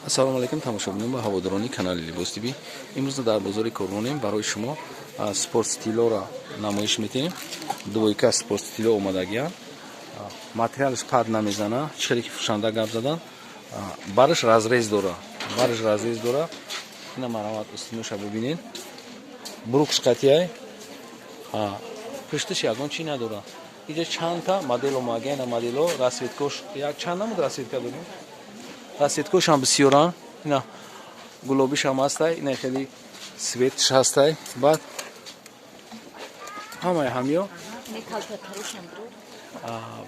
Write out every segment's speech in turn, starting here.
Ассалому алайкум, тамошобинон ва ҳаводорони канали Либос ТВ. Имрӯз дар бозори Корвонем, барои шумо спорт стилора намоиш метиҳем. Двойка спорт стило омадагиянд. Материалш пад намезана, чӣ ки фурӯшанда гап задан. Бараш разрез дора, бараш разрез дора. Ина, марҳамат, устиноша бибинед. Брюкш қатияй, пушташ ягон чӣ надора. Иҷа чандта модел омадагия. Ина модело, расцветкош як чанд намуд расцветка дорем, расцветкошам бисёранд. Ина гулобишам ҳастай, ина хеле цветш ҳастай. Баъд ҳамаи ҳамиё,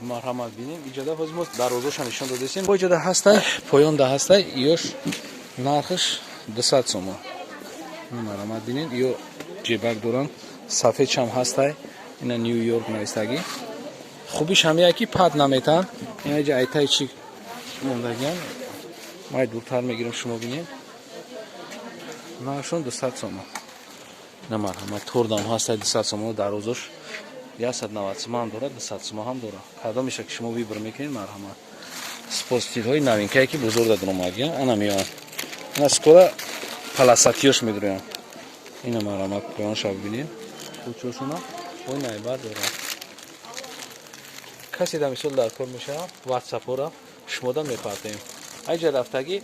марҳамат, бинем. Иҷода ҳозир мо дарвозаша нишон додесем. Бо иҷода ҳастай, поёнда ҳастай. Ёш нархш 200 сомон. Марҳамат, бинед, ё ҷебак доранд, сафедшам ҳастай. Ина Нью Йорк навистагӣ. Хубиш ҳамия ки пад наметан. Ина иҷа айтай чи мондагиан. Май дуртар мегирем, шумо бинед. Нархшон 200 сомон. На, марҳамат, тордам ҳастай, 200 сомон. Дарвозош 190 сомон ҳам дорад, 200 сомон ҳам дорад. Кадомеша ки шумо выбор мекунед, марҳамат. Спортстилҳои новинкае ки бозор дар омадгиян, ана меоянд. Ана скоро полосатиёш медроянд. Ина, марҳамат, поёнша бибинед. Кучошуна ой найбар дорад. Касе да мисол дар кор мешавад, ватсапҳоро шумода мепартем. Айҷа рафтагӣ,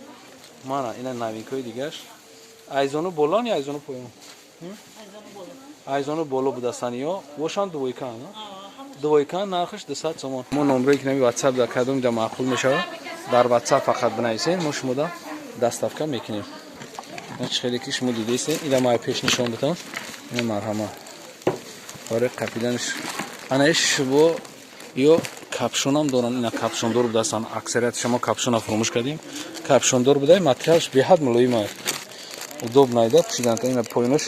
мана ина новинкаҳои дигаш. Айзону болон ё айзону поён? Айзону боло будастан ё бошанд, двойка, двойка. Нархаш 200 сомон. Мо номрое ки нами ватсап дар кадом ҷа маъқул мешавад, дар ватсап фақат бинависед, мо шумода доставка мекунем. Чи хеле ки шумо дидесед, ила май пеш нишон додам. Ина, марҳамат, барои қапиданаш. Анаиш бо ё капюшонам доранд. Ина капюшондор будастанд. Аксарияти шумо капюшона фуромӯш кардем. Капюшондор буда, материалш беҳад мулоим аст, удобно да пӯшидан. Ина поёнаш.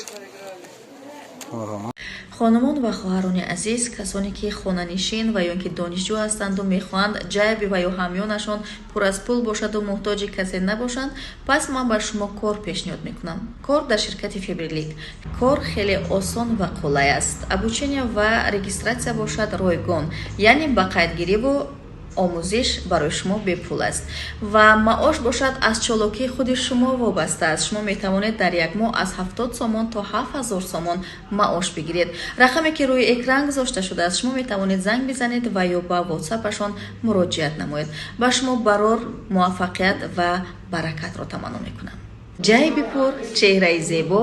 Хонумон ва хоҳарони азиз, касоне ки хонанишин ва ё ки донишҷӯ ҳастанду мехоҳанд ҷайби ва ё ҳамёнашон пур аз пул бошаду муҳтоҷи касе набошанд, пас ман ба шумо кор пешниҳод мекунам. Кор дар ширкати Фаберлик. Кор хеле осон ва қулай аст. Обучение ва регистрация бошад ройгон, яъне ба қайдгириву омӯзиш барои шумо бепул аст ва маош бошад аз чолокии худи шумо вобаста аст. Шумо метавонед дар як моҳ аз 70 сомон то 7000 сомон маош бигиред. Рақаме ки рӯи экран гузошта шудааст, шумо метавонед занг бизанед ва ё ба ватсапашон муроҷиат намоед. Ба шумо барор муваффақият ва баракатро таманно мекунам. Ҷайби пур, чеҳраи зебо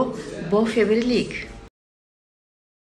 бо Фаберлик.